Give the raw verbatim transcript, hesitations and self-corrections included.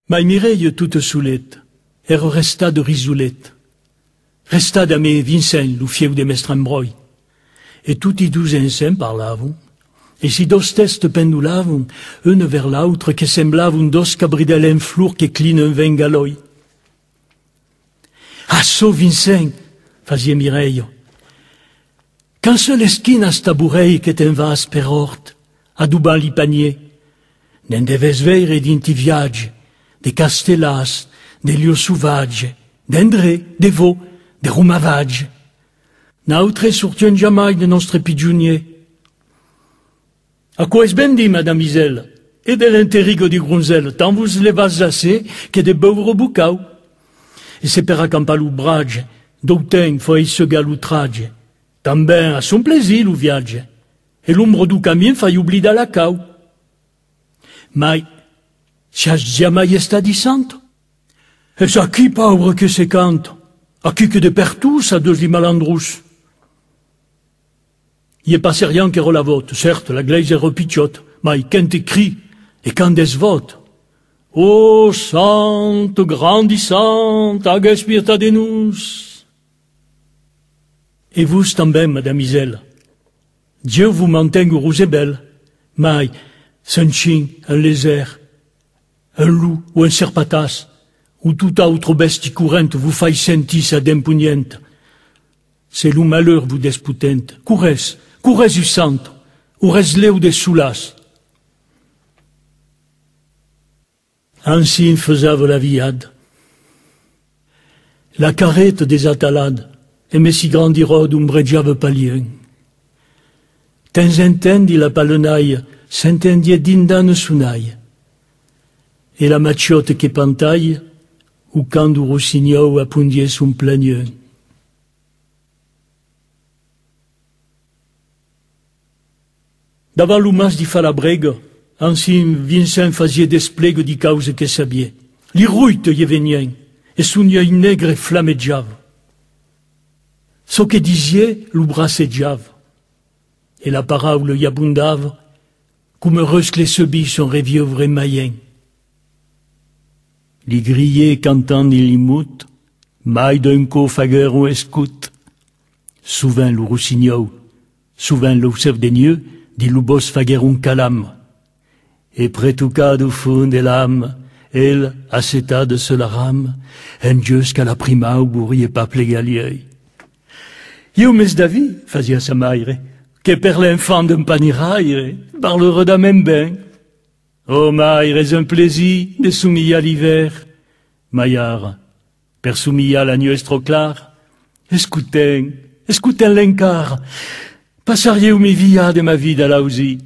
Mai Mirèia, tota soleta, èra restada risoleta, restada amé Vincent, lo fieu de Mèstre Ambròi. E toti dos ensems parlavan, e si dos tèstas pendolavan, una vers l'autra, que semblavan dos cabridèls en flor que clinan un vent galòi. A çò, Vincent, fasiá Mirèia, quand se l'esquinas ta borrèia que te'n vas per òrt, adobant li paniers, ne'n devès veire dins ti viatges, de castelàs, de luòcs sauvatges, d'endrets, de vòts, de romavatges. Nautres sortiam jamai de nòstre pijonier. Aquò es ben dit, madamisèla, e de l'interiga di gronzèla, tant vos levatz assez que de beure bocau. E se per acampar l'obratge, d'autan fai segar lo tratge, tanben a son plaisir lo viatge, e l'ombra dau camin fai oblidar la cau. Mai, siatz jamai estat dins Santa? Es aquí, paure, que se canta, aquí que de pertot s'adeus li malandrons. I a pas serián qu'èra la vòta, cèrte, la glèisa èra pichòta, mai quente cri e quant desvòt! Ò Santa, grandissanta, aguètz pietat de nos! E vos tanben, madamisèla. Dieu vos mantenga urós e bèl, mai, sentint un leser, un lop o un serpatàs, o tota autra bèstia correnta vos fai sentir sa dent ponhenta, se lo malur vos despotenta, corretz, corretz, Santa, auretz lèu de solàs. Ansin fasava la viada. La carreta desatalada, emé si grandi ròda, ombrejava pas luenh. Temps en temps, dins la palenalha, s'entendiá dindant un sonalh. E la machiòta que pantalha, au cant dau rossinhòu, apondiá son planhon. Davant lo mas di Falabrega, ansin Vincent fasiá desplega di causas que sabiá. Li roitas i venián, e son uelh negre flamejava. Çò que disiá lo bracejava, e la paraula i abondava, coma ruscles subits son revieuvre maian. Li grilhers cantant dins li mot, mai d'un còp faguèron escot. Sovent lo rossinhòu, sovent l'aucèu de nuech, dins lo bòsc faguèron calam. E pretocat au fons de l'ama, el, assetat sus la rama, enjusca la primau, voliá pas plegar l'uelh. Ieu m'es d'avis, fasiá sa maire, que per l'enfant d'un paniraire, parla rudament ben. Ò maire, es un plaisir de somilhar l'ivèrn, mai ara, per somilhar la nuech tròp clara, escotem, escotem-la encara, passariáu mi viatge de ma vida a l'ausir.